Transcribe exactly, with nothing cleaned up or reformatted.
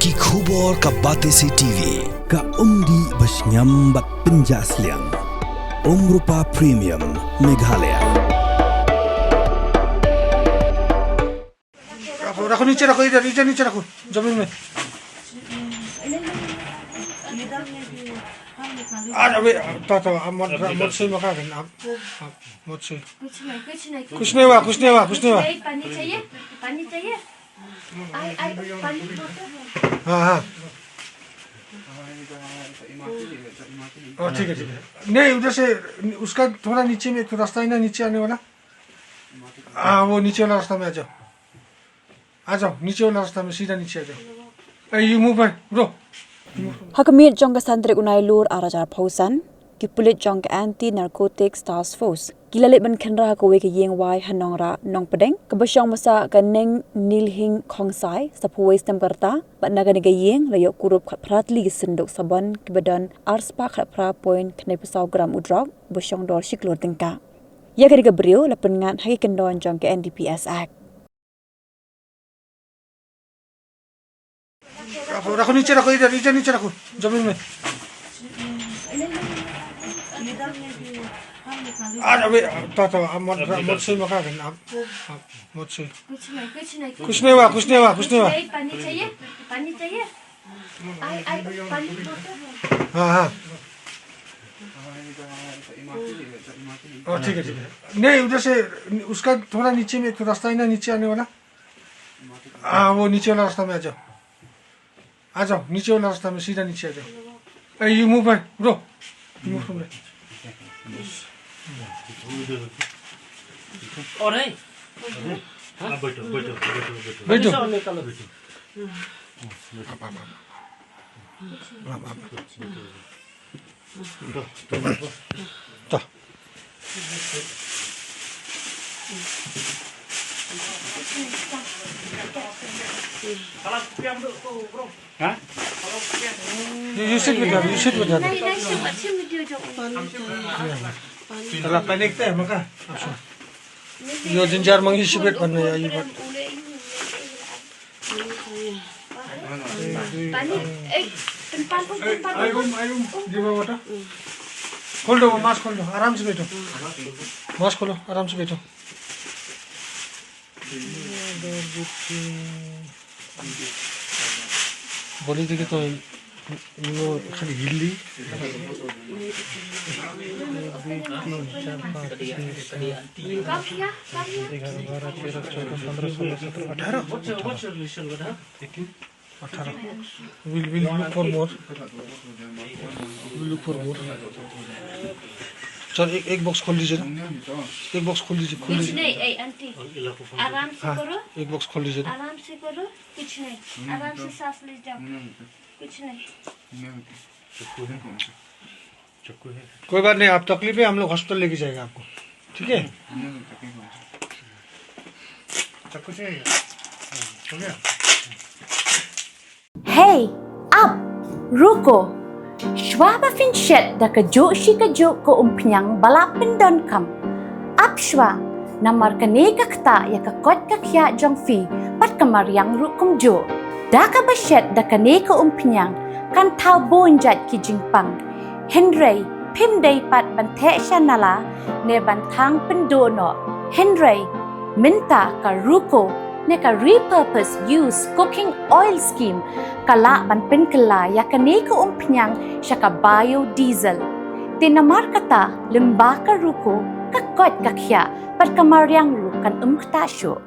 Ki khubor ka Batesi T V, ka umdih ba shngiam bad pynjah sliang. Umrupa Premium, Meghalaya. Rakho, rakho niche, rakho, idhar, idhar niche rakho. Jamin mein. Aa, abhi, to, to, aap mat, mat sui maka kan, aap, aap mat sui. कुछ नहीं, कुछ नहीं, कुछ नहीं हुआ, कुछ नहीं हुआ, कुछ नहीं हुआ। नहीं, पानी चाहिए, पानी चाहिए। आई, आई, पानी बोतल है। हाँ, हाँ। हाँ, ठीक है, ठीक है। नहीं, उधर से, उसका थोड़ा नीचे में एक रास्ता है ना, नीचे आने वाला। हाँ, वो नीचे वाला रास्ता में आ जाओ। आ जाओ, नीचे वाला रास्ता में, सीधा नीचे आ जाओ। ए, you move, bro। Ha ka miet jong ka san tarik u Nailur ar hajar arphew san, ki pulit jong ka Anti Narcotics Task Force ki la leit ban khynra ha kawei ka ïing wai ha Nongrah, Nongpdeng, kaba shong basa ka Neng Nilhing Khongsai, saphew wei snem ka rta, bad na kane ka ïing la ïoh kurup khatphra tylli ki synduk sabon kiba don arspah khatphra point khyndai phew saw gram u drok, ba shong dor shi klur tyngka. Ïa kane ka briew la pynngat ha ki kyndon jong ka N D P S Act. रखो, रखो, नीचे रखो, इधर, इधर नीचे रखो, जमीन में। आज अभी, तो, तो, आप मत, मत सोइए, मत खाओ, आप, आप मत सोइए। कुछ नहीं, कुछ नहीं, कुछ नहीं हुआ, कुछ नहीं हुआ। नहीं, पानी चाहिए, पानी चाहिए। आई, आई, पानी बोतल है। हाँ, हाँ। हाँ, ठीक है, ठीक है। नहीं, उधर से, उसका थोड़ा नीचे में एक रास्ता है ना, नीचे आने वाला। हाँ, वो नीचे वाला रास्ता में आ जाओ। आ जाओ, नीचे वाला रास्ता में, सीधा नीचे आ जाओ। ए, you move, bro। You move from there। और है? हाँ, बैठो, बैठो, बैठो, बैठो। बैठो। सामने का लो। आप, आप, आप। आप, आप। You, you sit with her, you sit with her. Tala panic te, maka. Yo jinjar mangi sibet ban ya, you. पानी, ए, पानी, पानी, पानी। Give her water. खोल दो, mask खोल दो, आराम से बैठो। Mask खोलो, आराम से बैठो। बोली थी कि तो वो खाली हिल ली। एक, दो, तीन, चार, पाँच, छः, सात, आठ, नौ, दस, ग्यारह, बारह, तेरह, चौदह, पन्द्रह, सोलह, सत्रह, अठारह। अठारह। We'll, we'll look for more. We'll look for more. सर, एक, एक बॉक्स खोल लीजिए ना। एक बॉक्स खोल लीजिए, खोल कुछ लीजिए। नहीं, ए, आंटी, आराम से हाँ, करो। एक बॉक्स खोल लीजिए ना। आराम से करो, कुछ नहीं। आराम से सांस ले जाओ। कुछ नहीं। कोई बात नहीं, आप तकलीफ है, हम लोग हॉस्पिटल लेके जाएगा आपको, ठीक है? Hey, ap, ruko. Shuwa ba phin shet da kajuh shi kajuh ka umphniang ba la pyndonkam, ap shuwa, namar kane ka ktah ïa ka koit ka khiah jong phi bad ka mariang ruh kumjuh. Da kaba shet da kane ka umphniang kan thaw bun jait ki jingpang. Hynrei phim dei pat ban theh sha nala ne ban thang pynduh noh. Hynrei mynta ka ruko ne ka repurpose use cooking oil scheme ka lah ban pynkylla ïa kane ka umphniang sha ka biodiesel. Te namar kata, lyngba ka ruko, ka koit ka khiah bad ka mariang ruh kan ym ktah shuh.